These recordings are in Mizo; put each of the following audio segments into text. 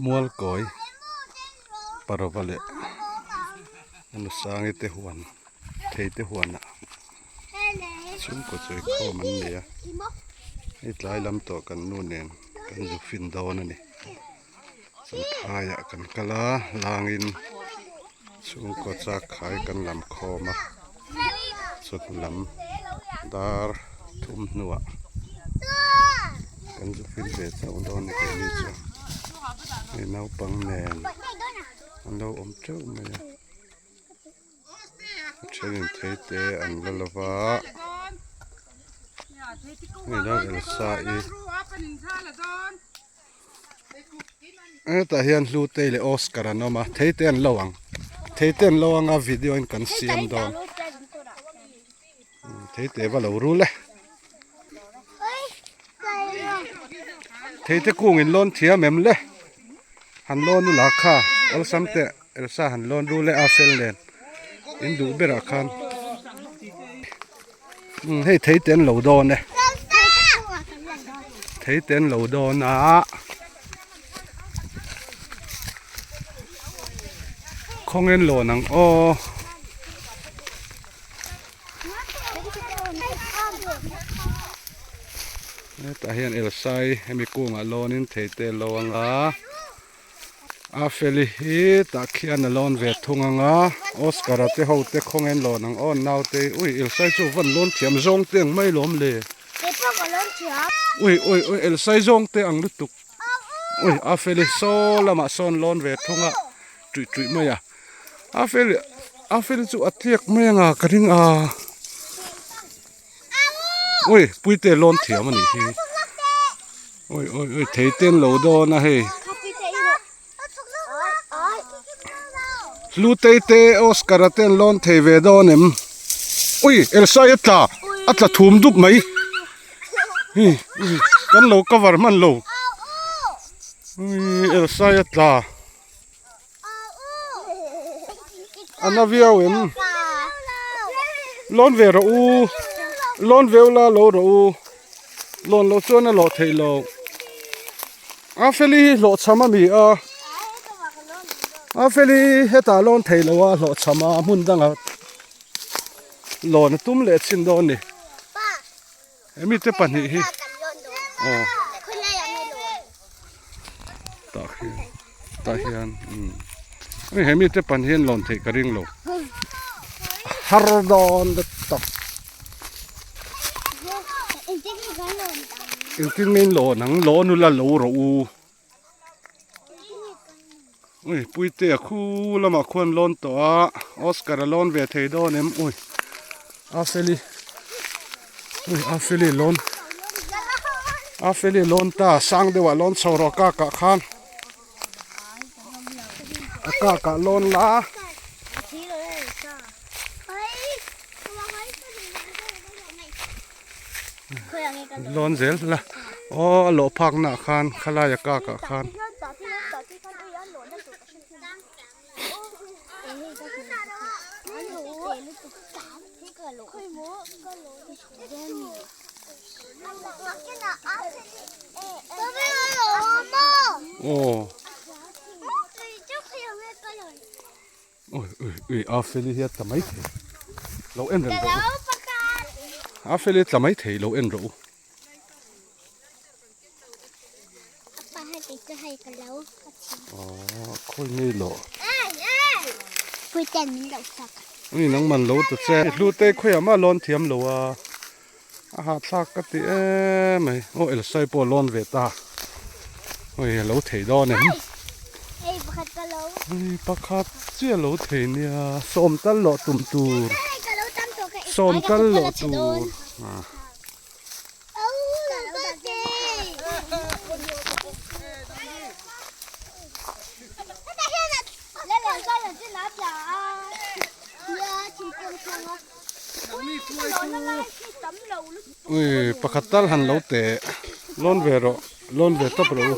Mualkawi parva leh a nusangi te huan thei te huanah chhungkaw chawi khawm an nei a hei tlai lam tawh kan nu nen kan zu fin dawn a ni champhaiah kan kal a langin chhungkaw chak khai kan lam khawm a chawhnu lam dar thum hnuah kan zu fin ve chauh dawn a ni keini chu hei naupang nen an lo awm teuh mai a a thenin thei te an la lo va hei lo elsa i Hetah hian Hlutei leh Oscar an awm a, thei te an lo ang, thei te an lo ang a video in kan siam dawn, thei te va lo rul e, thei te kung in lawn thiam em le, han lawn ula kha awlsam teh Elsa han lawn rul e a fel nen in duh berah khan. Hei thei te an lo dawn e thei te an lo dawn a khawnge an lawn ang aw hetah hian elsai hemi kungah lawnin thei te a lo ang a. A feli hi tah khian a lawn ve thung ang a, Oscar a te ho te khawnge an lawn ang aw naute hi ui Elsai chu van lawn thiam zawng te ang mai lawm le ui ui ui Elsai zawng te ang lutuk ui a feli saw lamah sawn lawn ve thung a tuih tuih mai a a feli a feli chu a tliak mai ang a ka ring a ui puite lawn thiam a nih hi. Oi oi oi thei ten lo dawn a hei. Hlutei te Oscar a ten lawn thei ve dawn em. Ui Elsai a tla a tla thum dup mai. Hi ui kan lo cover hman lo. Ui Elsai a tla. A na viau em. Lawn ve rawh u. Lawn ve ula lo rawh u. Lawn loh chuan a lawh theih loh. A feli hi hlawhchham a mi a. A feli hetah lawn theih loh a hlawhchham a hmun dangah lawn a tum leh chin dawn a ni. Hemi te pahnih hi aw tah hian tah hian umm hei hemi te pahnih hian lawn theih ka ring lo har dawn ta tak engtin nge in lawn ang lawn ula lo rawh u ui puitea khu lamah khuan lawn tawh a Oscar a lawn ve thei dawn em ui a feli ui a feli lawn a feli lawn ta sang deuh ah lawn chho rawh a kak ah khan a kak ah lawn la Lawn zel la aw a lawh phak na ah khan khalai a kak ah khan. Aw Ui ui ui a feli hi a tla mai thei lo en reng rawh u a feli a tla mai thei lo en rawh u aw khawi ngei lo ui nangman lo ta che hlu te khawiah mah lawn thiam lo a a hahthlak ka ti em mai aw elsai pawh a lawn ve ta ui a lo thei dawn em ui pakhat chiah a lo thei nia sawm tal lawh tum tur sawm tal lawh tur ah. Ui pakhat tal han lo teh lawn ve rawh lawn ve tawp rawh u.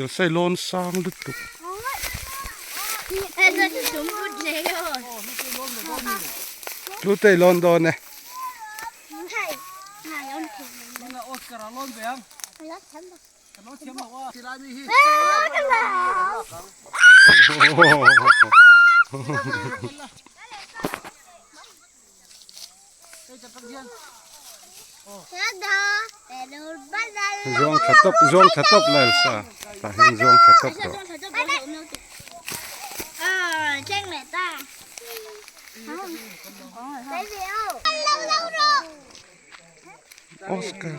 Ilsai lawn sang lutuk. Hlute i lawn dawn e. Zuang thla tawp zuang thla tawp la Elsa tah hian zuang thla tawp rawh. Oscar.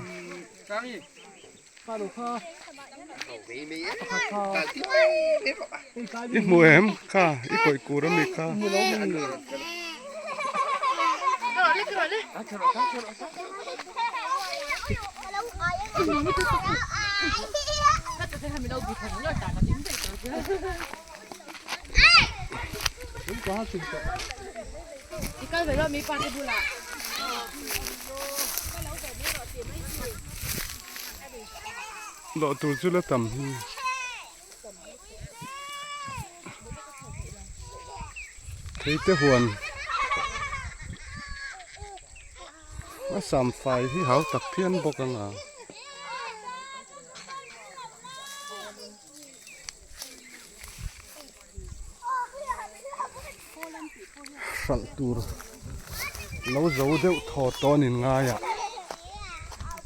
I hmu em kha i kawih kur ami kha. Lawh tur chu la tam hi. Theite huan a sam fai hi hau tak phian bawk ang a. Hralh tur lo zo deuh thaw tawn in ngai a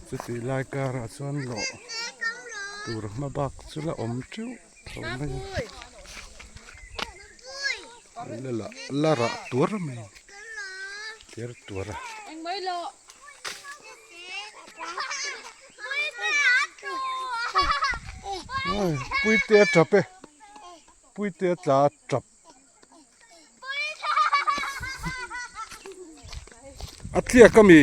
chutih lai karah chuan lawh tur hma bak chu la awm teuh tho mai a la lah la rah tuar mai tler tuar a. Puite a tap e Puite a tla a tap a tliak a mi.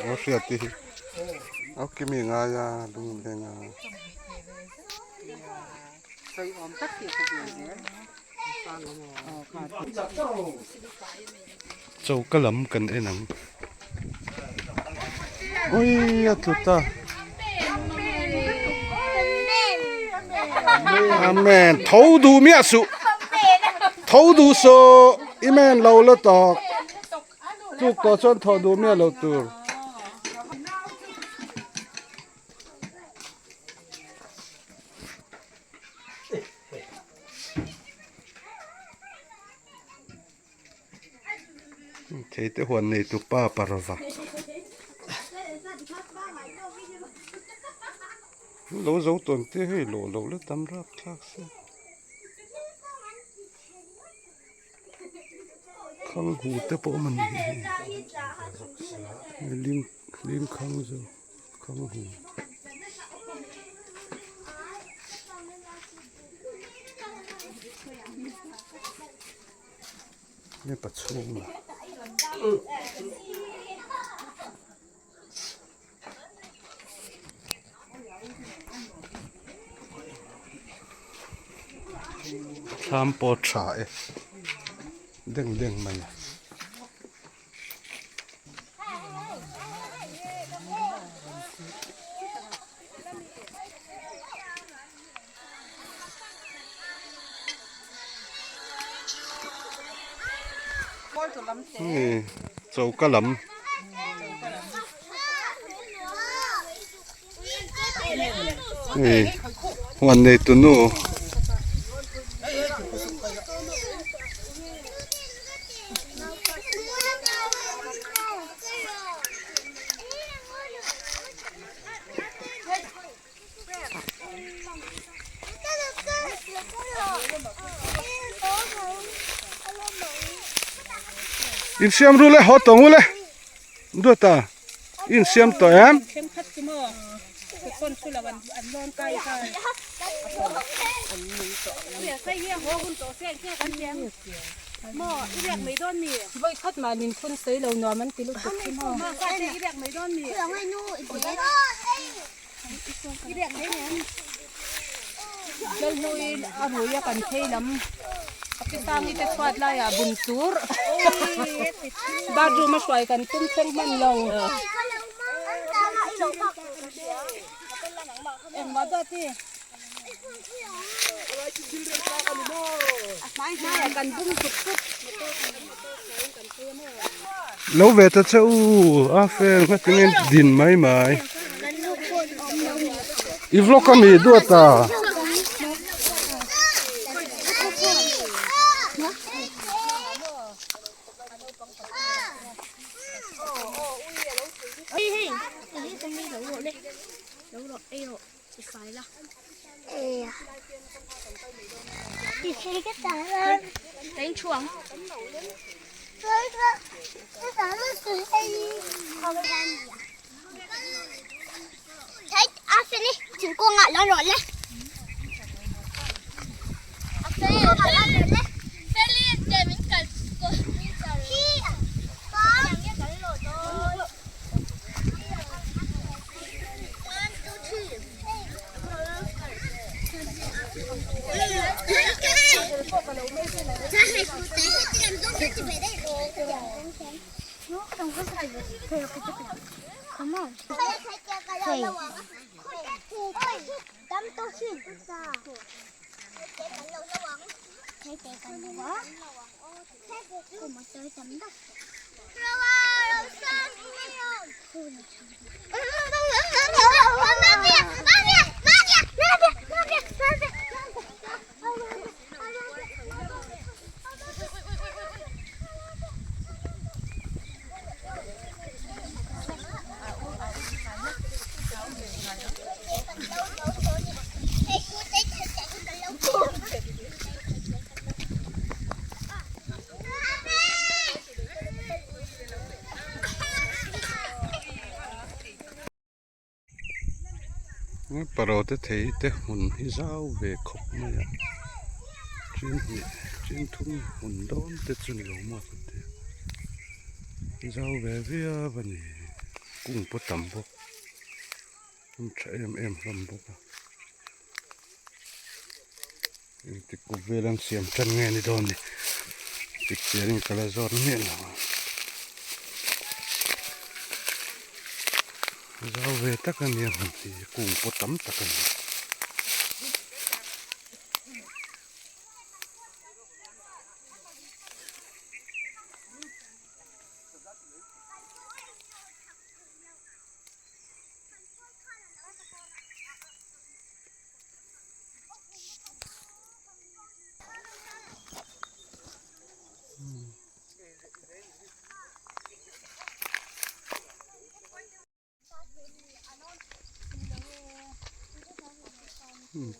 Aw hriat te hi aw kimi ngai a lung leng a. Choka lam kan en ang ui a tlu ta amen tho duh miah suh tho duh suh i men lo la tawk. Tluk tawh chuan thawh duh miah loh tur. Thei te huan nei tu pa parva. Lo zo tawn te hei lawh loh la tam rapthlak se. Khang hu te pawh awm a ni hi lim lim khang zawk khang hu. Nge pachhung a. Thlam pawh tha e deng deng mai a. Hei choka lam hei huan nei tu nu. Insiam ru le haw tawng u le duata insiam tawh em. Apisangi te chhuat laiah bun tur bathroom a hruai kan tum thleng hman lo. Engmah zawt hi a hnai hnaiah kan bung sup sup. Lo ve ta che u a fel nghatin din mai mai. I vlog a mi duat a. Parote thei te hmun hi zau ve khawp mai a chin hnih chin thum hmun dawn te chu ni lo maw ka ti zau ve viau a ni kung pawh tam bawk hmun tha em em hlawm bawk a engtik kum vel an siam tan nge ni dawn ni tik chian in ka la zawt miah lo ang zau ve tak a nia hmun hi kung pawh tam tak a ni.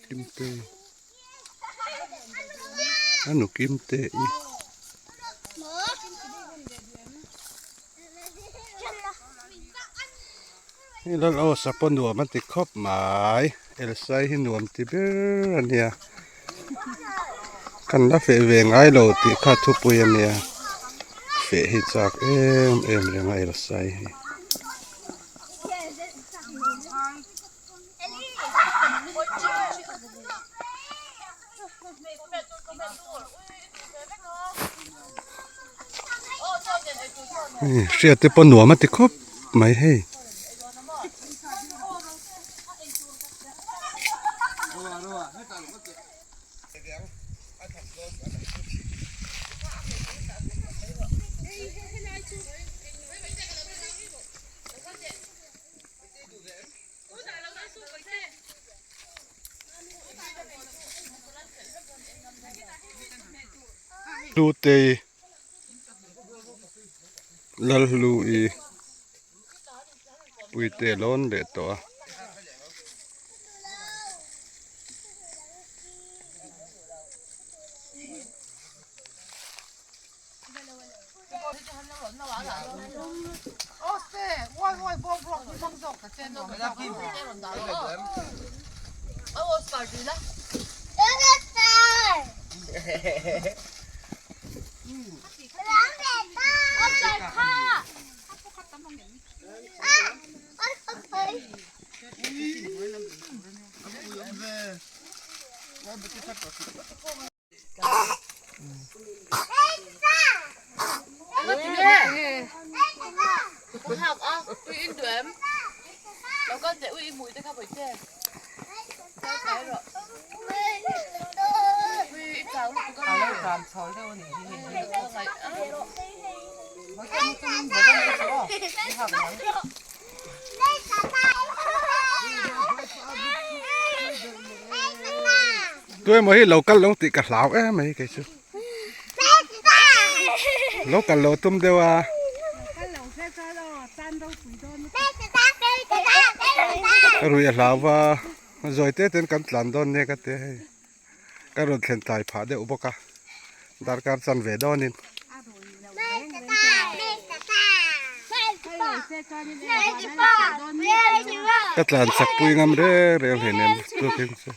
Kimte a nu Kimte i. Hei lal aw sapaw nuam a ti khawp mai Elsai hi nuam ti ber a nia kan la feh ve ngai lo tih kha thupui a nia feh hi chak em em reng a Elsai hi. Hriat te pawh nuam a ti khawp mai hei. Hlutei Lalhlui puite lawn leh tawh a. Tuemaw hi lo kal lo tih ka hlau em mai kei chu. Lo kal lo tum deuh a. Ka rui a hlau va, zawi te ten kan tlan dawn nia ka ti a hei. Ka rawn thlen tlai phah deuh bawk a, darkar chan ve dawnin. Ka tlan chak pui ngam reng reng hleinem tukin chu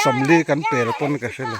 sawmli kan pel pawn ka hre lo.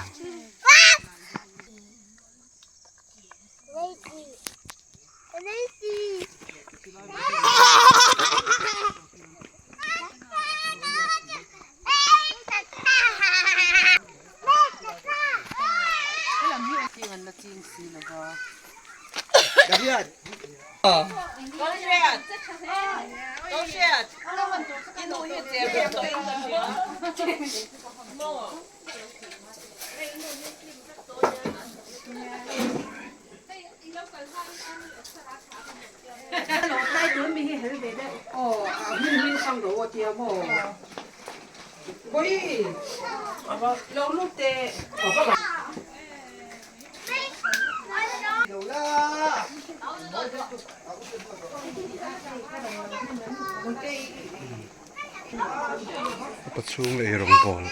A chhung ei rawng bawl.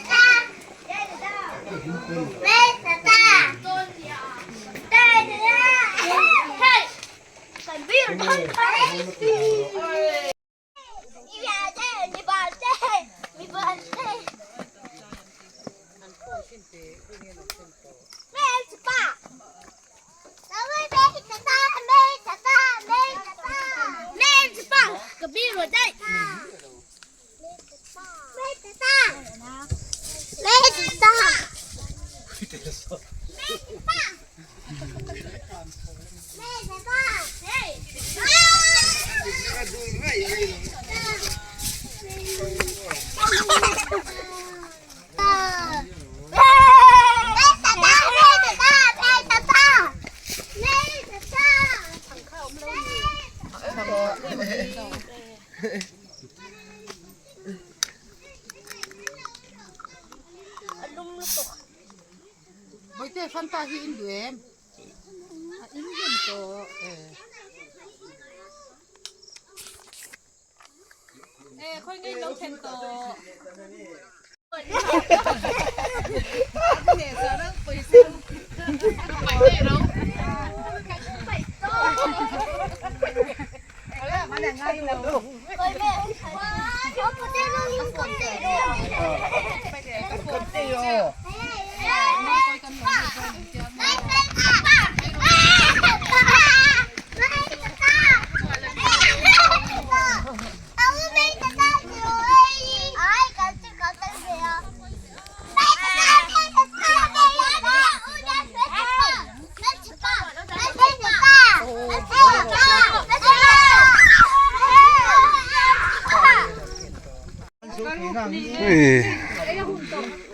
Hei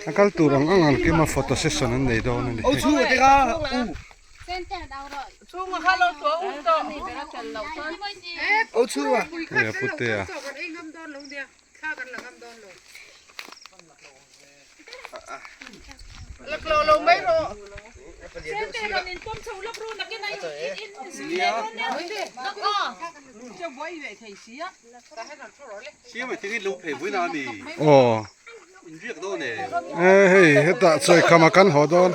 a kal tur ang ang ang kima photo session an nei dawn a ni hei a putea. Aw hei hetah chawikham a kan haw dawn.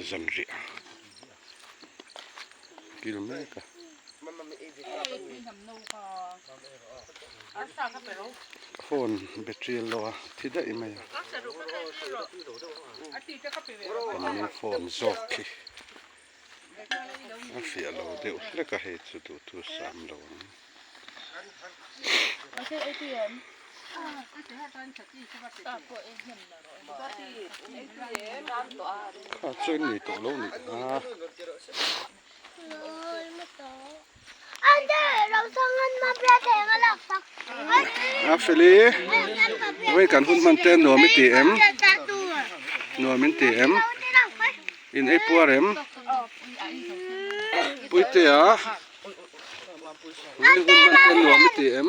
Zanriah kil mek a. Phone battery a lo a thi daih mai a. Kan phone zawk khi a fiah lo deuh hlek a hei chu duhtu sam lo ang. Kha chu in nei tawh lo nih a. A feli vawi kan hun hman te nuam i ti em nuam in ti em in ei puar em puitea Vawiin hun hman te nuam i ti em?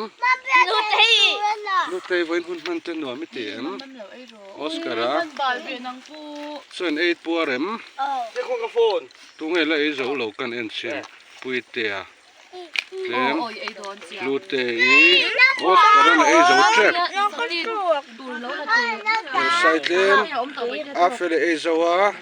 Nutei vawiin hun hman te nuam i ti em? Oscar a chuan ei puar em? Tunge la ei zo lo kan en chhin Puitea tlem Nutei Oscar an ei zo tep Sai tlem a fel ei zo a.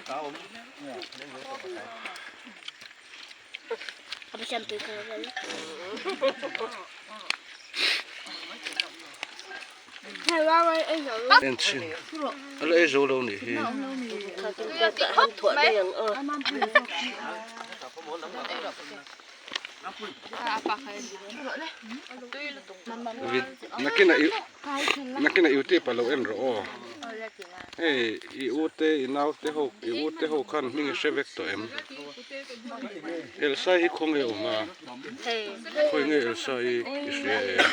En chhin a la ei zo lo nih hi. Nakinah i nakinah youtube ah lo en rawh aw. Hei i u te i nau te ho i u te ho khan hming i hre vek tawh em? Elsa hi khawnge awm a? Khawi nge Elsa hi i hria em?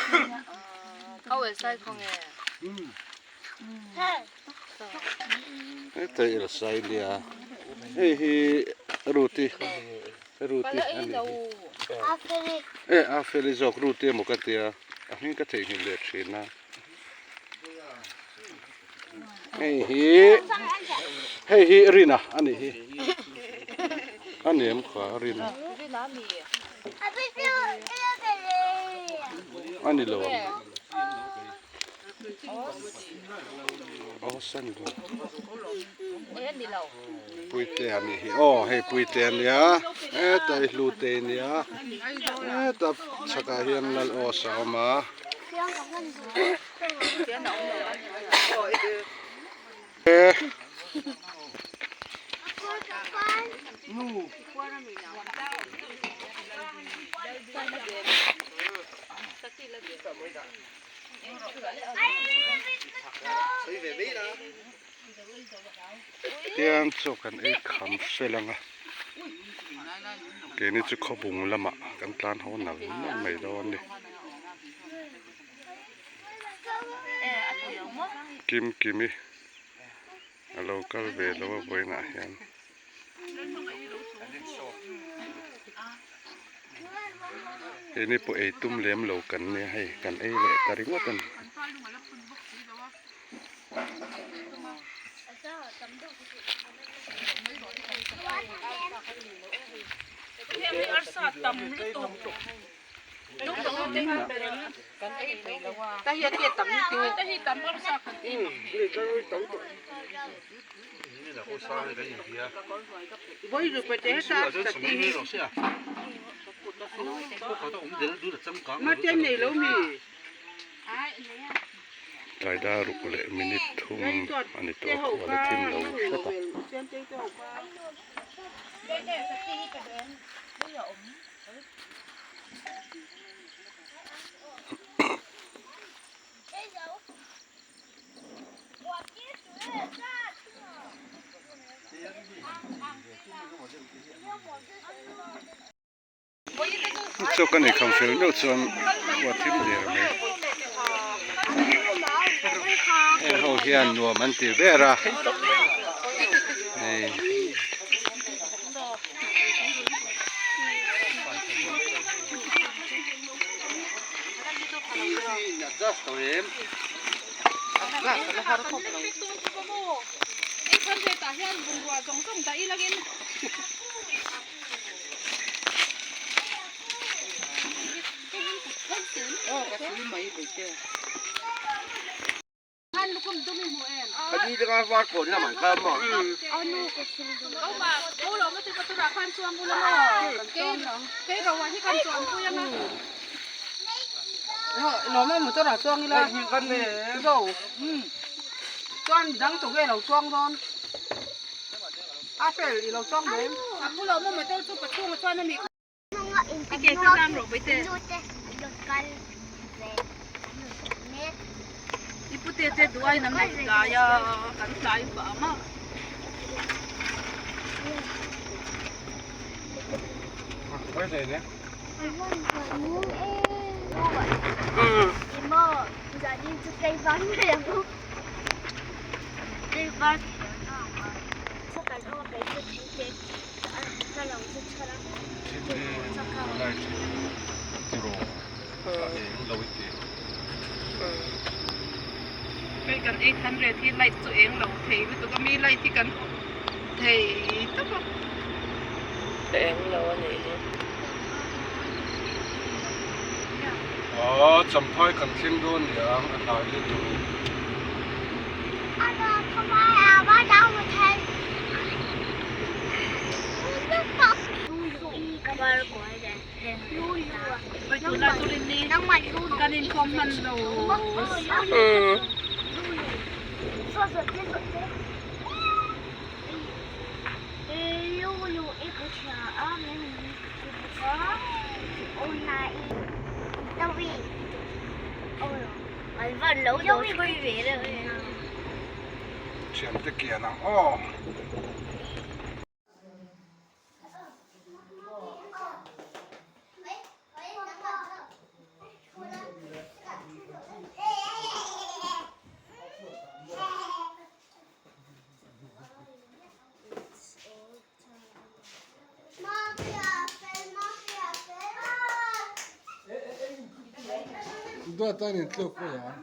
Heta Elsa hi nia hei hi Ruth-i Ruth-i a nih hi e a Feli zawk Ruth-i emaw ka tia a hming ka theihnghilh leh thin a. Hei hi hei hi Rina a nih hi. A nem kha a rin. A ni lo ang. Aw sa ni lo. Puitea nih hi aw hei Puitea nia heta hi Hlutei nia heta chhakah hian Lal Aws a awm a. Tiang chaw kan ei kham fel ang a keini chu khawbung lamah kan tlan haw nal nal mai dawn a ni. Kim Kimi a lo kal ve lo a vawiinah hian. Keini pawh ei tum lem lo kan nia hei kan ei leh ta ringawt a ni. Tlaida ruk leh minute thum a ni tawh a khual a thim lo hret a. Chaw ka nei kham fel meuh chuan khua thim der mai. Heng ho hian nuam an ti ber a hei. Hei kan 800 hi light chu eng lo thei lutuk a mi light hi kan thei tawp a. Ka eng lo a nih hi. Aw champhai kan thleng dawn niang a hnai lutuk. Kan inkhawm hman lo. Thiante kian ang aw. Duat a ni tluk pawh a.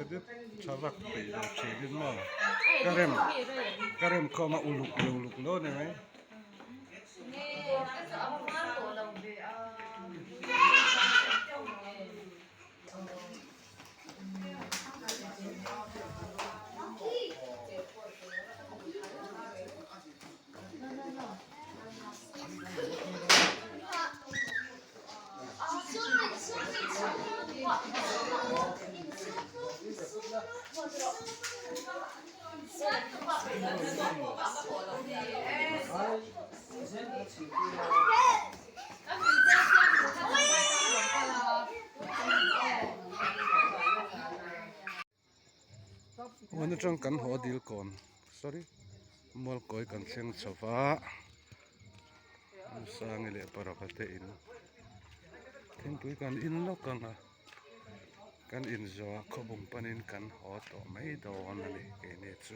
Edit tha vak peih lo thin in maw ka rem ka rem khawm a uluk lo uluk lo ni mai. Huan atang kan haw dil kawn sorry mualkawi kan thleng chho va Sangi leh parapha te in thingpui kan in lawk ang a kan in zawh ah khawbung panin kan haw tawh mai dawn a ni keini chu.